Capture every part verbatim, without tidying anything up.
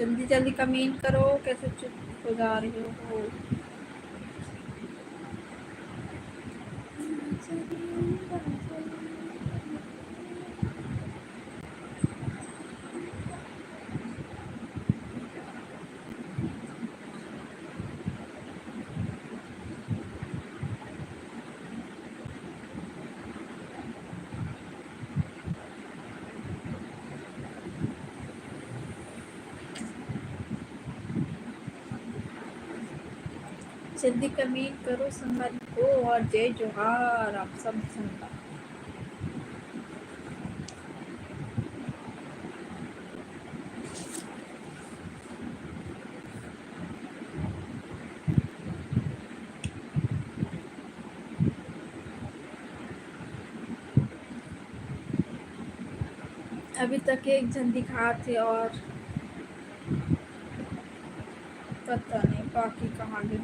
जल्दी जल्दी कमेंट करो, कैसे चुप हो जा रहे हो? जल्दी कमेंट करो संगवारी हो, और जय जोहार आप सब संगवारी। अभी तक एक झन दिखात हे और पता नहीं बाकी कहाँ गे।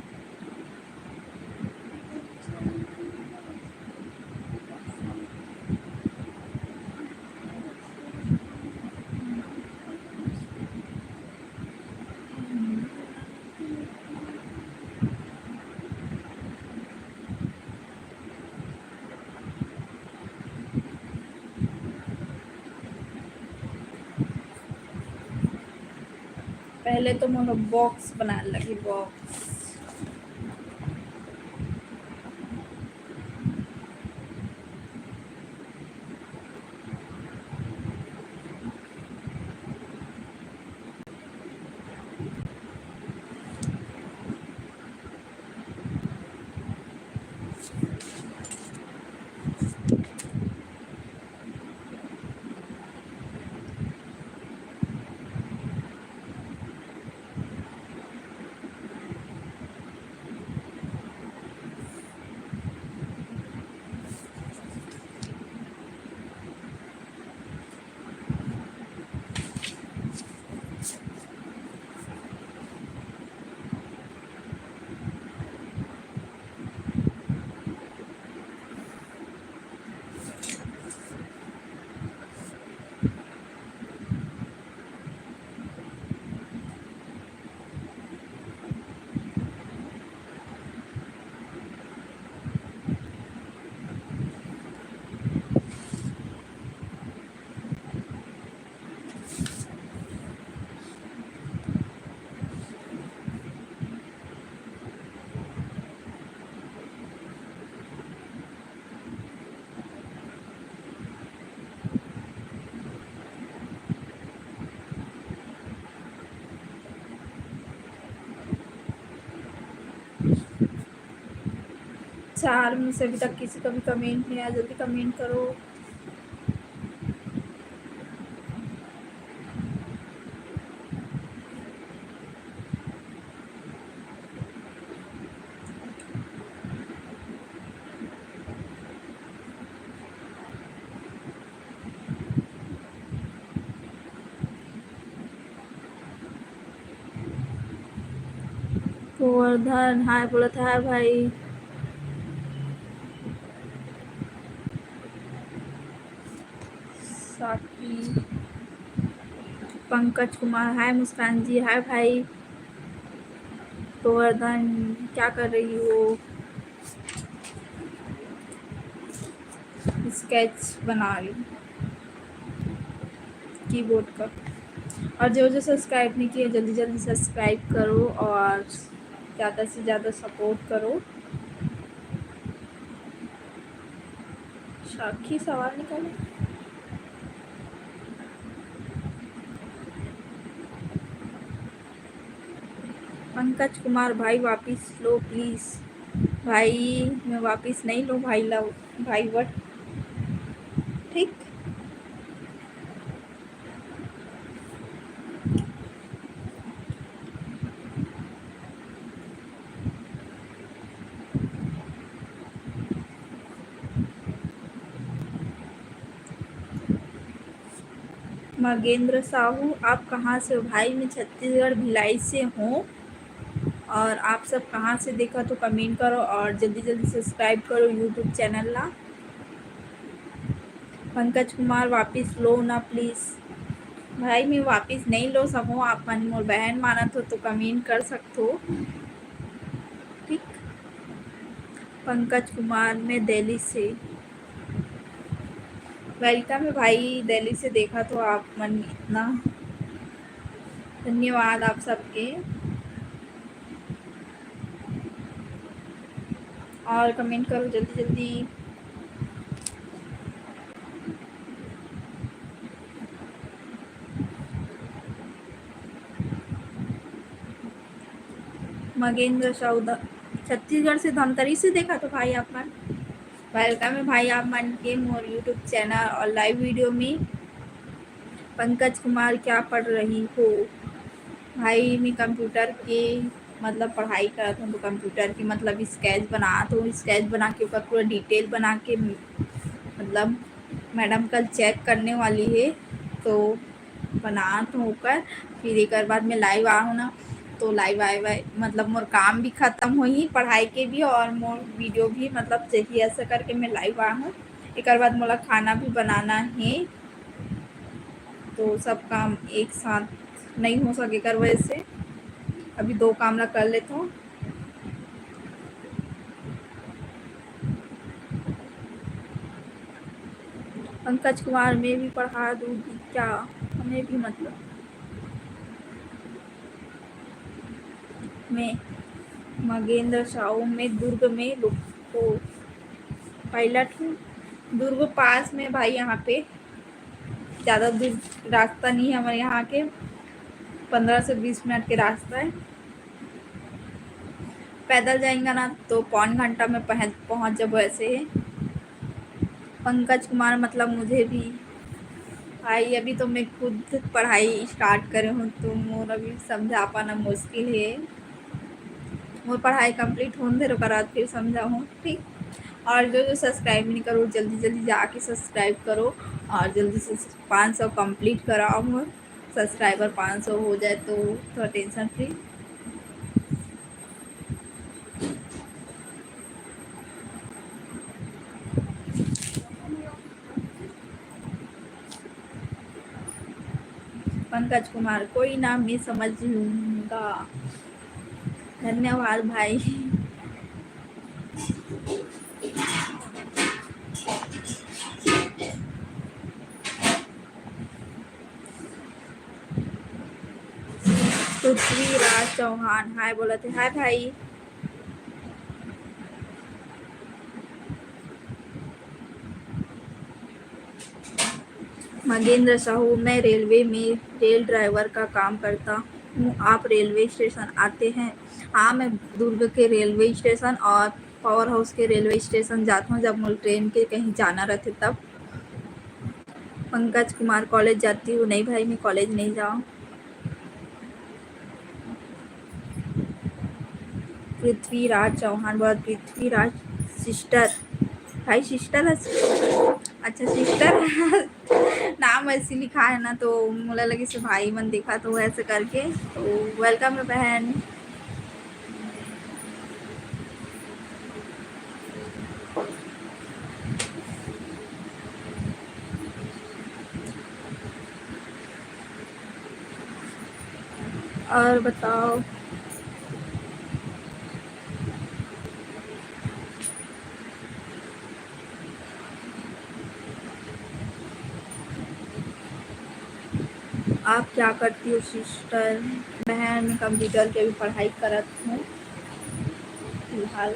पहले तो मोला बॉक्स बनाए लगी, बॉक्स। चार में से अभी तक किसी का भी कमेंट नहीं आया, जल्दी कमेंट करो। गोवर्धन हाय बोलत हे, हाय भाई। साकी, पंकज कुमार, हाय मुस्कान जी, हाय भाई। गोवर्धन, क्या कर रही हो? स्केच बना रही हूँ कीबोर्ड का। और जो जो सब्सक्राइब नहीं किया, जल्दी जल्दी सब्सक्राइब करो और ज़्यादा से ज़्यादा सपोर्ट करो। साखी सवाल निकालो। पंकज कुमार भाई वापिस लो प्लीज। भाई मैं वापिस नहीं लो भाई, लव भाई, बट ठीक। मगेंद्र साहू, आप कहाँ से हो भाई? मैं छत्तीसगढ़ भिलाई से हूँ। और आप सब कहाँ से देखा तो कमेंट करो और जल्दी जल्दी सब्सक्राइब करो यूट्यूब चैनल ला। पंकज कुमार वापिस लो ना प्लीज। भाई, मैं वापिस नहीं लो सकूँ, आप मन मोर बहन मानत हो तो comment कर सकत हो। ठीक, पंकज कुमार, मैं दिल्ली से। Welcome है भाई, दिल्ली से देखा तो आप मन इतना धन्यवाद आप सबके। और comment करो जल्दी जल्दी। मगेंद्र साहू ध-, छत्तीसगढ़ से धमतरी से देखा तो भाई आप मन। Welcome है भाई आप मन के मोर YouTube channel और live video में। पंकज कुमार, क्या पढ़ रही हो? भाई, मैं computer के, मतलब, पढ़ाई करत हूँ, तो computer के, मतलब, sketch बनात हूँ। Sketch बना के ओकर पूरा detail बना के, मतलब, madam कल check करने वाली है, तो बनात हूँ ओकर। फिर एकर बाद में live आहूँ ना, तो live आए, आए, मतलब, मोर काम भी खत्म होही, पढ़ाई के भी, और मोर video भी, मतलब, चाहिए, ऐसा करके मैं live आहूँ। एकर बाद मोला खाना भी बनाना है, तो सब काम एक साथ नहीं हो सके, एकर वजह से अभी दो काम ला कर लेथों। पंकज कुमार, मैं भी पढ़ा दूंगी क्या? हमें भी, मतलब, मैं मगेंद्र साहू, मैं दुर्ग में लोको pilot हूँ। दुर्ग पास में भाई, यहाँ पे ज़्यादा दूर रास्ता नहीं है हमारे यहाँ के, पन्द्रह से बीस मिनट के रास्ता है। पैदल जाएंगे ना तो पौन घंटा में पहुँच, पहुँच जाबो ऐसे है। पंकज कुमार, मतलब, मुझे भी भाई, अभी तो मैं खुद पढ़ाई start करे हूँ, तो मोर अभी समझा पाना मुश्किल है। मोर पढ़ाई complete होने दे, ओकर बाद फिर समझाहूँ, ठीक। और जो जो subscribe नहीं करो, जल्दी जल्दी जाके subscribe करो और जल्दी से पाँच सौ complete कराओ मोर। Subscriber पाँच सौ हो जाए तो थोड़ा tension free। पंकज कुमार, कोई ना, मैं समझ लूँगा। धन्यवाद भाई। पृथ्वीराज चौहान hi बोलत हे, hi भाई। मगेंद्र साहू, मैं रेलवे में रेल ड्राइवर का काम करता हूँ, आप रेलवे स्टेशन आते हैं? हाँ, मैं दुर्ग के रेलवे स्टेशन और पावर हाउस के रेलवे स्टेशन जाता हूँ, जब मोला ट्रेन के कहीं जाना रहते तब। पंकज कुमार, कॉलेज जाती हूँ? नहीं भाई, मैं कॉलेज नहीं जाऊँ। पृथ्वीराज चौहान, बहुत पृथ्वीराज सिस्टर, भाई सिस्टर है, अच्छा सिस्टर है। नाम ऐसे लिखा है ना, तो मोला लगे से भाई मन देखा तो ऐसे करके। तो welcome है बहन। और बताओ, आप क्या करती हो सिस्टर? बहन, मैं कंप्यूटर के अभी पढ़ाई करत हूँ फिलहाल।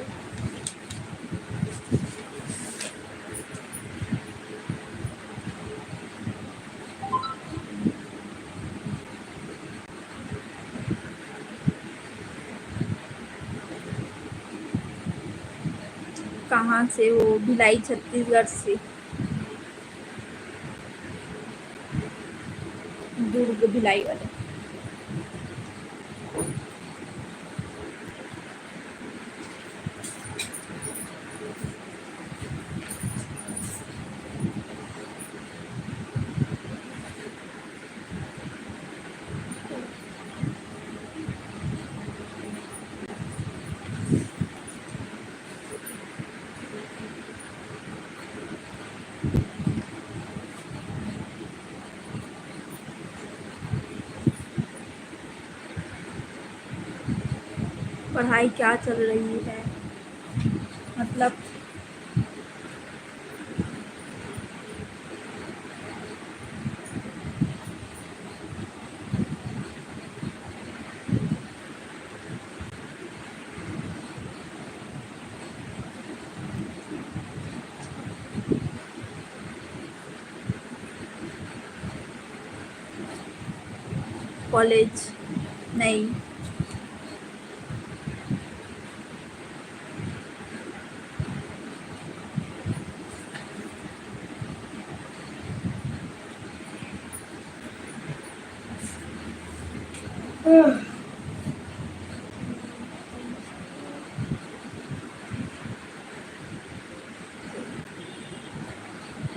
कहाँ से हो? भिलाई, छत्तीसगढ़ से। दुर्ग भिलाई वाले। पढ़ाई क्या चल रही है, मतलब कॉलेज नहीं।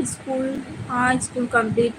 स्कूल, हाँ, स्कूल कंप्लीट।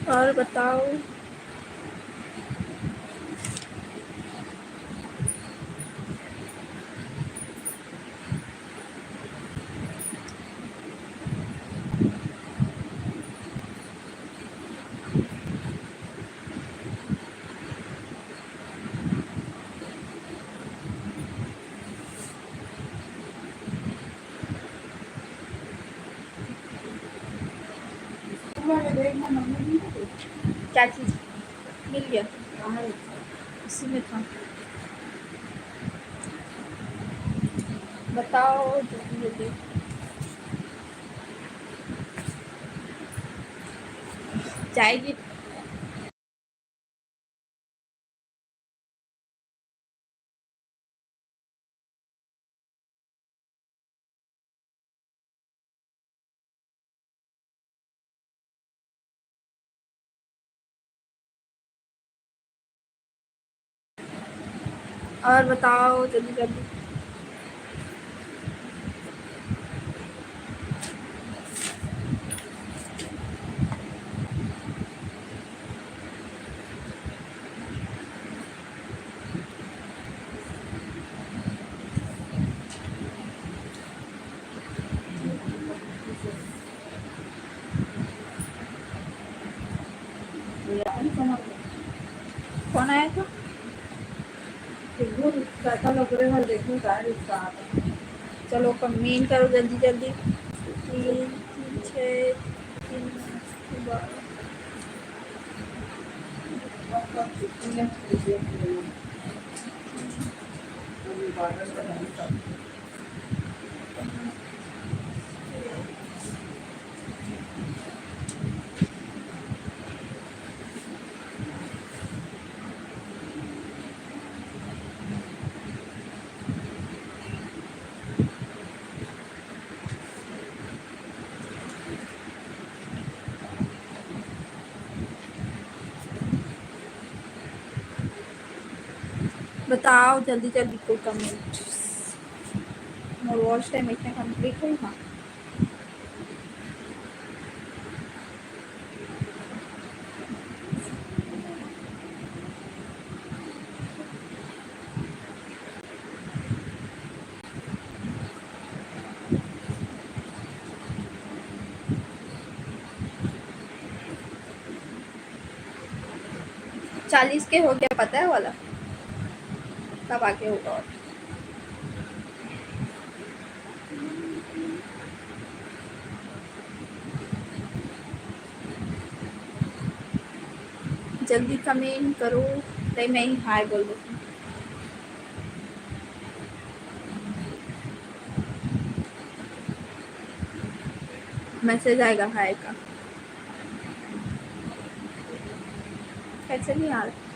और बताओ। क्या चीज मिल गया? उसी में था। बताओ जल्दी जल्दी। जाएगी। और बताओ जल्दी जल्दी। कौन आया था? चलो कमेंट करो जल्दी जल्दी। तीन, तीन, छः, तीन, बारह। बताओ जल्दी जल्दी कोई कमेंट। मोर वॉच टाइम इतना कंप्लीट है। हाँ, चालीस के हो गया, पता है वाला, तब आगे होगा। और जल्दी कमेंट करो, नहीं मैं ही हाय बोल देती हूँ। मैसेज आएगा हाय का। कैसे नहीं आ रहा?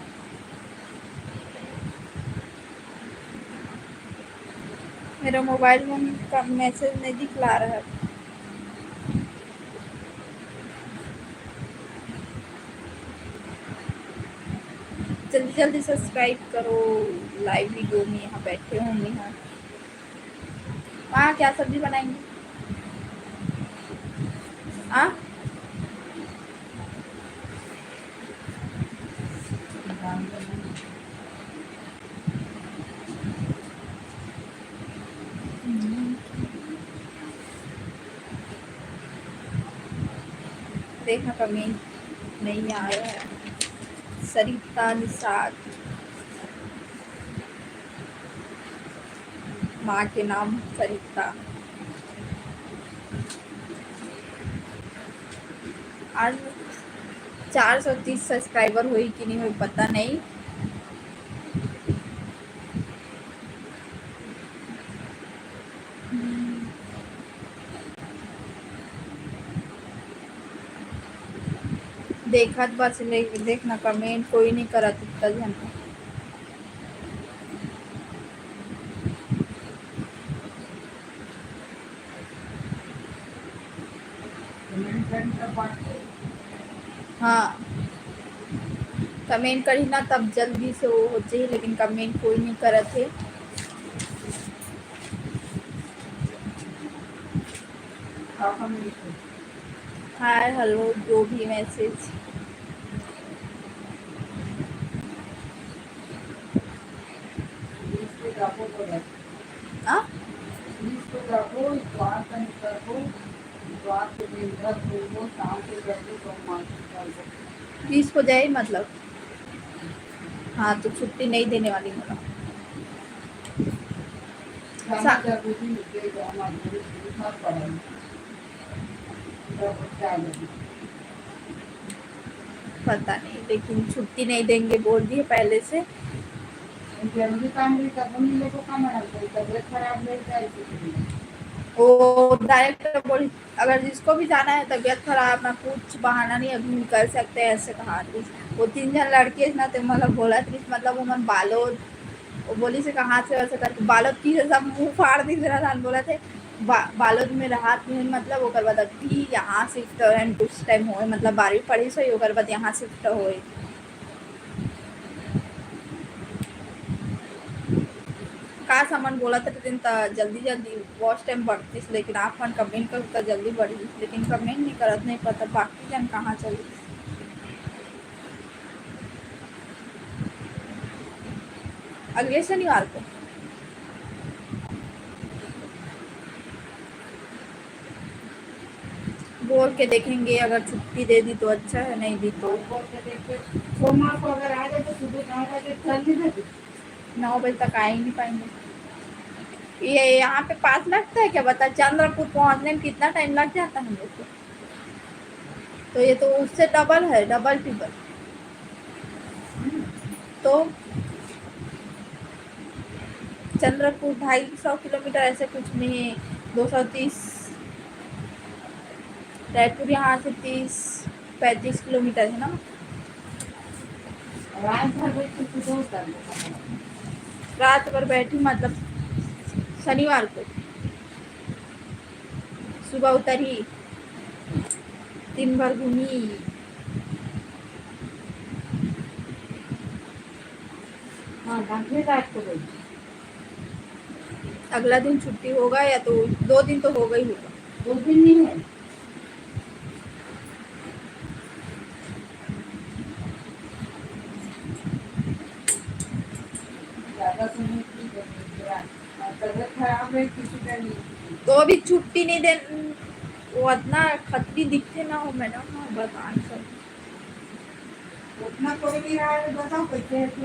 मेरा मोबाइल में का मैसेज नहीं दिखला रहा है। जल्दी जल्दी सब्सक्राइब करो। लाइव वीडियो में यहाँ बैठे होंगे। हाँ, वहाँ क्या सब्जी बनाएंगे? हाँ, देखना, कमेंट नहीं आ रहा है। सरिता निषाद, माँ के नाम सरिता। आज चार सौ तीस सब्सक्राइबर होई कि नहीं होई, पता नहीं। देखत बस ले, देखना, कमेंट कोई नहीं करत इतना झन। हाँ, कमेंट करही ना, तब जल्दी से वो हो जाही, लेकिन कमेंट कोई नहीं करत है। हाय, हेलो, जो भी मैसेज। आ? बीस को जाए मतलब। हाँ, तो छुट्टी नहीं देने वाली मोला। सा- पता नहीं, लेकिन छुट्टी नहीं देंगे, बोल दिए पहले से। जरूरी काम भी तब मिले को काम है, कोई तबीयत खराब नहीं जाए। वो डायरेक्ट बोल, अगर जिसको भी जाना है तबीयत खराब, ना कुछ बहाना नहीं, अभी निकल सकते हैं, ऐसे कहा थी। वो तीन जन लड़के ना, तो मतलब बोला थी, मतलब वो मन बालोद, वो बोली से कहाँ से, वैसे करके बालोद की सब मुंह फाड़ दी, जरा धान बोला थे बा-, बालोद में रहा थी, मतलब ओकर बाद अभी यहाँ शिफ्ट होए, कुछ टाइम होए, मतलब बारहवीं पढ़ी सो ओकर बाद यहाँ शिफ्ट होए। का सामान बोलत रहिन त जल्दी जल्दी वॉच टाइम बढ़तिस, लेकिन आप मन कमेंट करू त जल्दी बढ़िस, लेकिन कमेंट नहीं करत, नहीं पता बाकी जन कहाँ चलिस। अगले शनिवार को बोल के देखेंगे, अगर छुट्टी दे दी तो अच्छा है, नहीं दी तो। सोमवार को अगर आ जाए तो सुबह नौ बजे चल दी। नौ बजे तक आ ही नहीं पाएंगे। ये यहाँ पे पास लगता है क्या, बता, चंद्रपुर पहुँचने में कितना टाइम लग जाता है हम लोग को? तो ये तो उससे डबल है, डबल ट्रिपल। तो चंद्रपुर ढाई सौ किलोमीटर ऐसे कुछ में है, दो सौ तीस। रायपुर यहाँ से तीस पैंतीस किलोमीटर है ना। रात भर बैठी, मतलब शनिवार को सुबह उतरी, दिन भर घूमी। हाँ, रात को गई। अगला दिन छुट्टी होगा या तो दो दिन तो हो गई होगा। दो दिन नहीं है। ज्यादा समय की जरूरत है। तबीयत खराब है, किसी का नहीं। तो अभी छुट्टी नहीं दे, वो इतना खतरी दिखते ना हो मैडम, बता नहीं सकती। उतना कोई नहीं रहा है, बताओ कैसे है तू?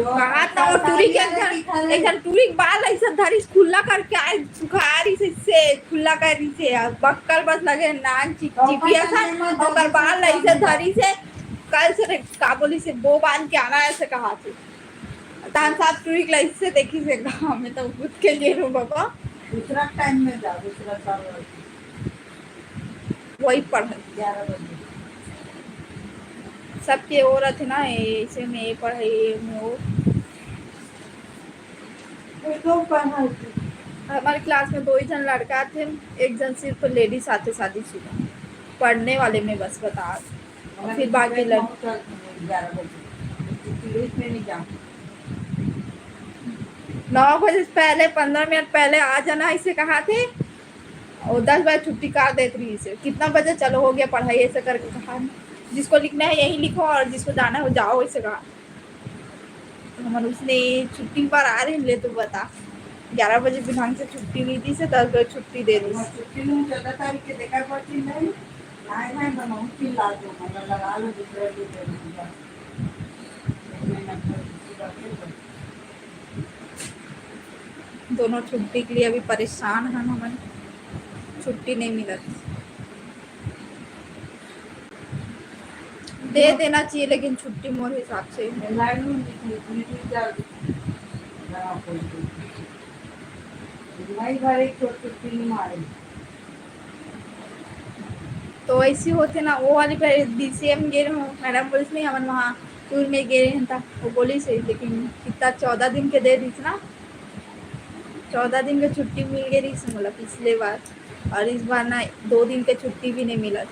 कहा था वो टूरी के एक ठन, एक ठन टूरी के बाल ऐसे धरिस खुला करके आए, सुखा रही से, से खुला कर रही से, अब बक्कल बस लगे नान चिप चिपिया सा, ओकर बाल ऐसे धरिस है, कल से रे, का बोली से बो बांध के आना है, ऐसे कहा थी। तान साहब टूरी के ऐसे देखी से गाँव में तो उठ के ले रो बाबा। दूसरा टाइम में जा, दूसरा साल। वही पढ़ाई। ग्यारह बजे। सबके वो रहते ना, ऐसे में ये पढ़ाई, ये में वो। वो तो पढ़ाई। हमारे क्लास में दो ही जन लड़का थे, एक जन सिर्फ लेडीज आते शादीशुदा, पढ़ने वाले में बस बता, फिर बाकी लड़- ग्यारह बजे छुट्टी लेट में नहीं जाऊँ। नौ बजे से पहले, पन्द्रह मिनट पहले आ जाना, इसे कहा थे, और दस बजे छुट्टी कर देत रहिस हे। कितना बजे चलो, हो गया पढ़ाई, ऐसे करके कहा। जिसको लिखना है यही लिखो और जिसको जाना है वो जाओ, ऐसे कहा। तो हमन उसने छुट्टी पर आ रहे ले तो बता, ग्यारह बजे बिहान से छुट्टी नहीं दी से दस बजे छुट्टी दे दी। हाँ, छुट्टी में चौदह तारीख के देखा पड़ती नहीं, आए हैं बनाऊँ चिल्ला दो, मतलब लगा लो दूसरा दिन दे दो। दोनों छुट्टी के लिए अभी परेशान हन हमन, छुट्टी नहीं मिलत। दे देना चाहिए लेकिन छुट्टी मोर हिसाब से। नहीं भाई, एक छोट छुट्टी नहीं मारे। तो ऐसी होते ना, वो वाली पे डीसीएम गे रहे हो, मैडम बोलिस नहीं, हमन वहाँ टूर में गे रहे हैं, था वो बोलिस, लेकिन कितना चौदह दिन के दे दीस ना, चौदह दिन के छुट्टी मिल गई रहिस मोला पिछले बार, और इस बार ना दो दिन के छुट्टी भी नहीं मिला।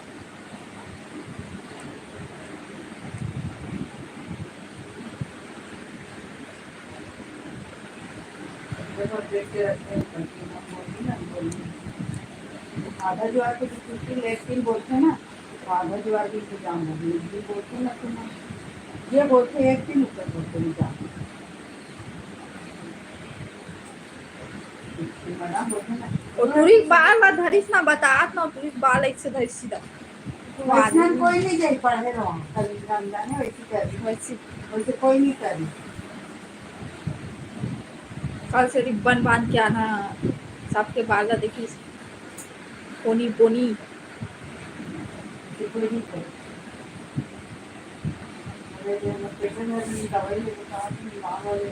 आधा जो आके छुट्टी लेट दिन बोलते हैं ना, तो आधा जो आके इंतजाम हो गई, एक दिन बोलते हैं ना तुम, ये बोलते हैं एक दिन ऊपर बोलते हैं, जाओ। ओ टूरी बाल ला धरिस ना, बतात ना, टूरी बाल ऐसे धरिस सीधा। वैसे कोई नहीं जाई पढ़े रहो, खाली रमजान है, वैसे कर रही। वैसे। वैसे कोई नहीं कर रही। कल से रिबन बांध के आना, सबके बाल ला देखिस, पोनी पोनी। वैसे कोई नहीं कर रही। अरे, ये लोग कैसे नहीं दवाई लेके कहा कि बाल वाले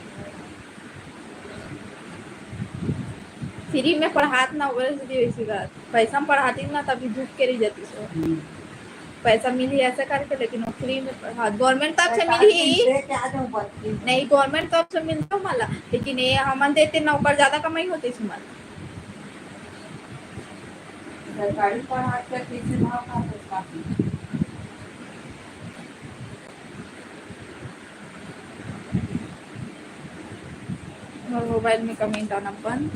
फ्री में पढ़ात ना, ओकरे सेती वैसी बात। पैसा में पढ़ाती ना, तभी झुक के रह जाती सो। हम्म। पैसा मिली ऐसे करके, लेकिन वो फ्री में पढ़ा, गवर्नमेंट तरफ से सरकार मिली। तुमसे क्या जो बच्ची? नहीं, गवर्नमेंट तरफ से मिलता मला, लेकिन ये हमन देते ना, ऊपर ज्यादा कमाई होती सुमन। सरकारी पढ़ा के कैसे भाव खा सकता है? मोर मोबाइल में कमेंट आना बंद।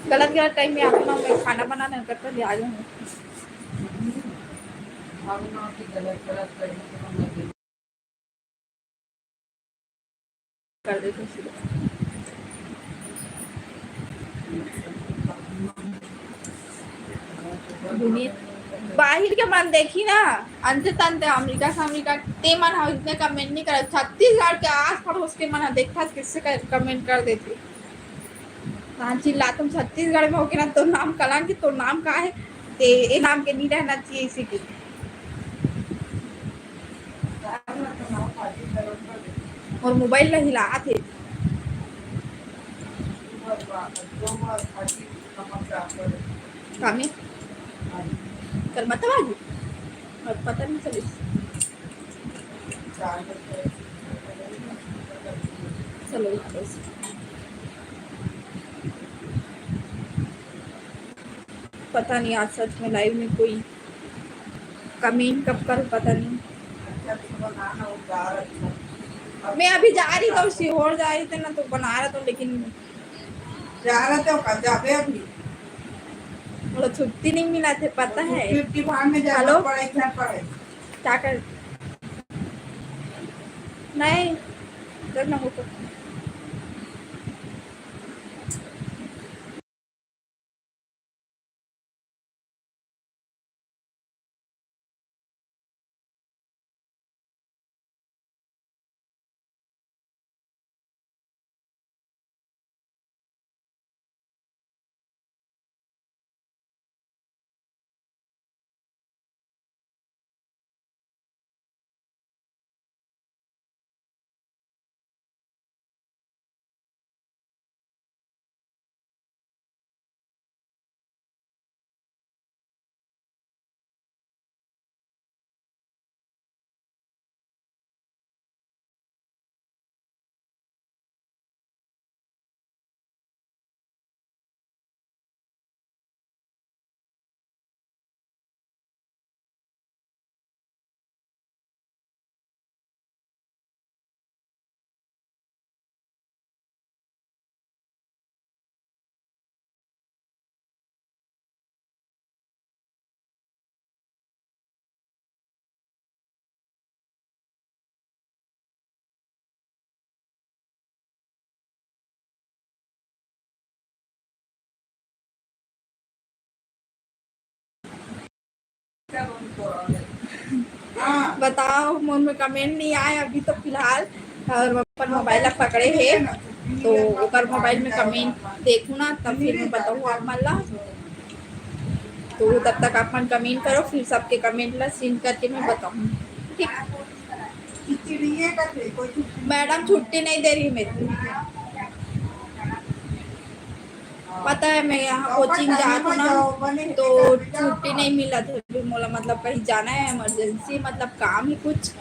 गलत गलत टाइम में आके ना, मैं खाना बनाना करता ले आ जाऊँ। गलत गलत टाइम में कर देते हैं सीधा। दुनिया बाहिर के मन देखी ना, अंते तंते अमेरिका से अमेरिका, ते मन ह इतने कमेंट नहीं करत। छत्तीसगढ़ के आस पड़ोस के मन ह देखथस, किससे क-, कमेंट कर देथे। हाँ, चिल्लाथन छत्तीसगढ़ में होके ना, तोर नाम कलांकी, तोर नाम का है? ते ए नाम के नहीं रहना चाहिए इसी के। मोर मोबाइल ला हिलात हे। कामे? कल मतलब आज? और पता नहीं चलिस। चलो, वापस। पता नहीं आज सच में लाइव में कोई कमेंट कब करूँ, पता नहीं। मैं अभी जा रही थी, सीहोर जा रही थी ना, तो बना रहा था, लेकिन जा रहा था, कल जाबे अभी। बोला छुट्टी नहीं मिला थे, पता है। छुट्टी, छुट्टी बाद में जाना हेलो? पड़े, घर पड़े। क्या कर, नहीं, जब ना हो तो। बताओ, मोर में comment नहीं आए अभी तो फिलहाल, और अपन मोबाइल ला पकड़े हे, तो ओकर मोबाइल में comment देखहूँ ना, तब फिर मैं बताहूँ आप मन ला। तो तब तक आप मन comment करो, फिर सबके comment ला seen करके मैं बताहूँ, ठीक? मैडम छुट्टी नहीं दे रही मेरे को। पता है, मैं यहाँ coaching जात हूँ ना, तो छुट्टी नहीं मिलत हे अभी मोला, मतलब कहीं जाना है emergency, मतलब काम ही कुछ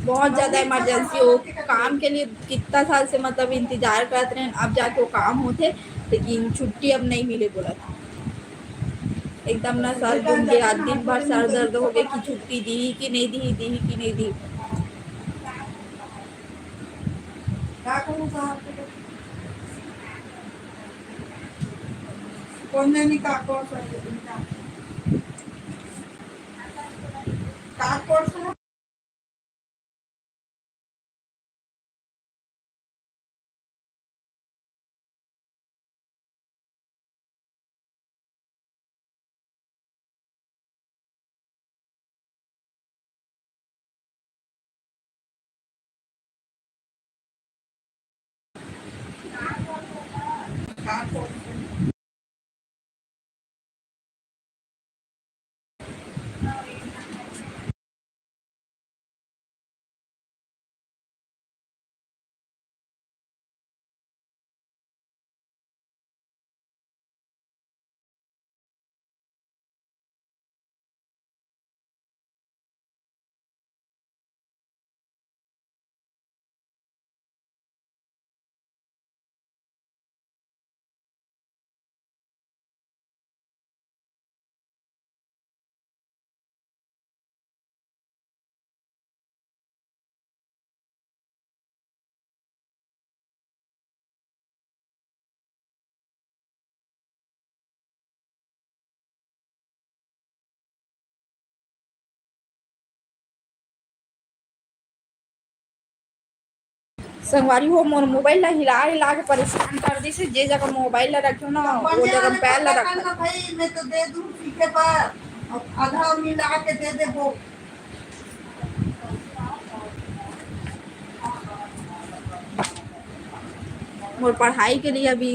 बहुत ज्यादा emergency हो। काम के लिए कितना साल से मतलब इंतजार करत रहे, अब जाके वो काम होथे, लेकिन छुट्टी अब नहीं मिले बोलत। एकदम ना सर घूम गया, दिन भर सर दर्द हो गया कि छुट्टी दी कि नहीं दी, दी कि नहीं दी। कोन जनी का कोर्स है? का कोर्स है? संगवारी हो, मोर मोबाइल ला हिला हिला के परेशान कर दिस हे। जे जगह मोबाइल ला रखे हो ना, वो जगह पैर ला रख। भाई, मैं तो दे दूं सीखे पर, अब आधा मिला के दे देबो। मोर पढ़ाई के लिए अभी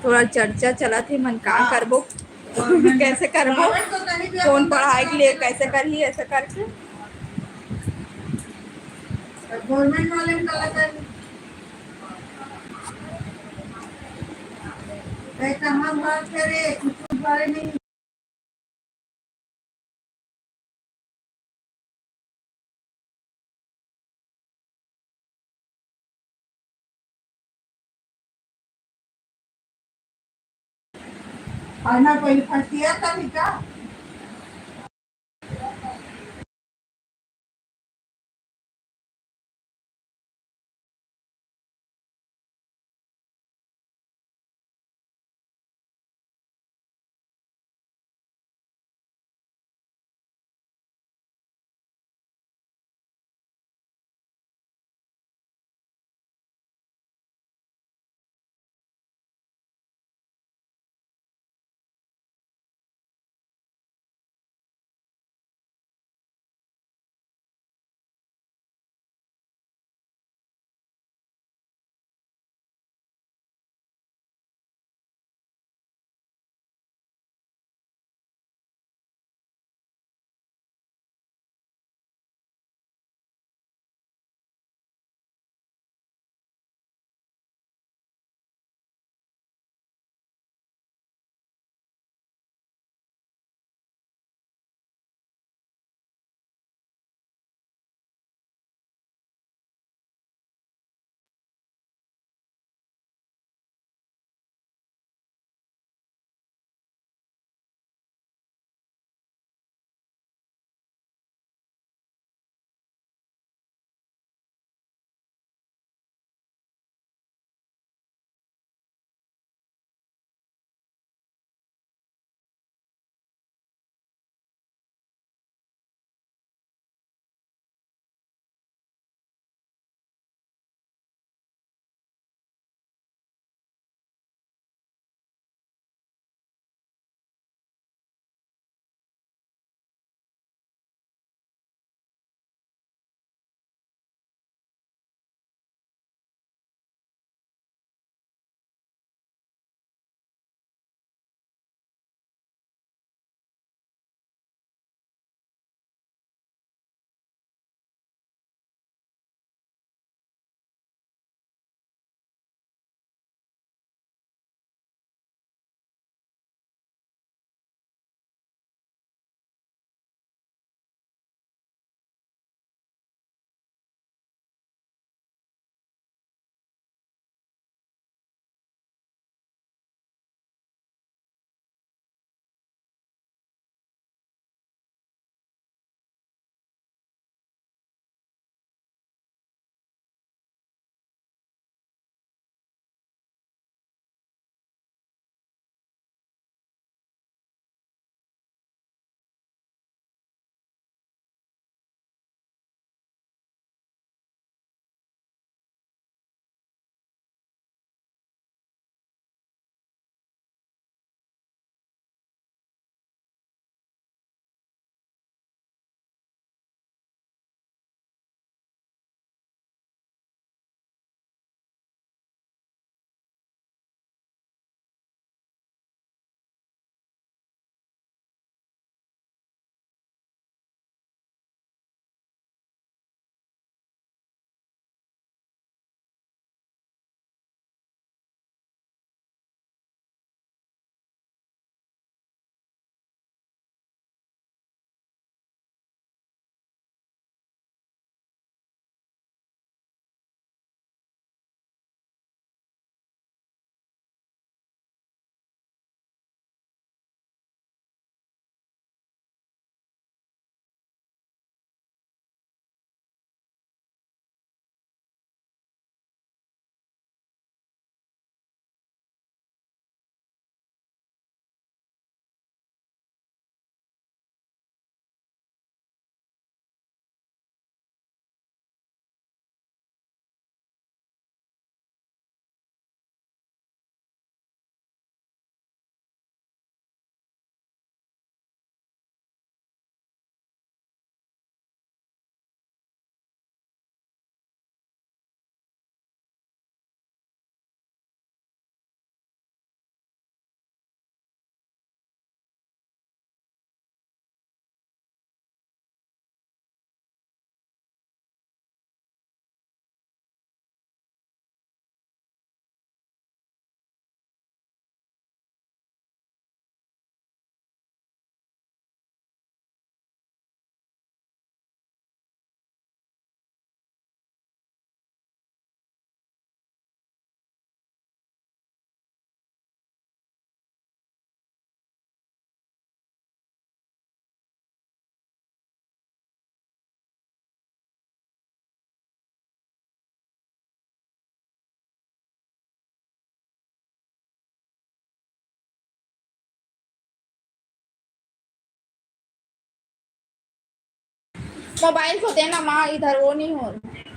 थोड़ा चर्चा चलत हे, मन का करबो, कैसे करबो, कौन पढ़ाई के लिए कैसे करही, ऐसे करके। गवर्नमेंट वाले में काला कर, कहाँ बात करे, कुछ बारे नहीं। पढ़ना पहले first year का भी का? मोबाइल को देना माँ, इधर वो नहीं हो रहा।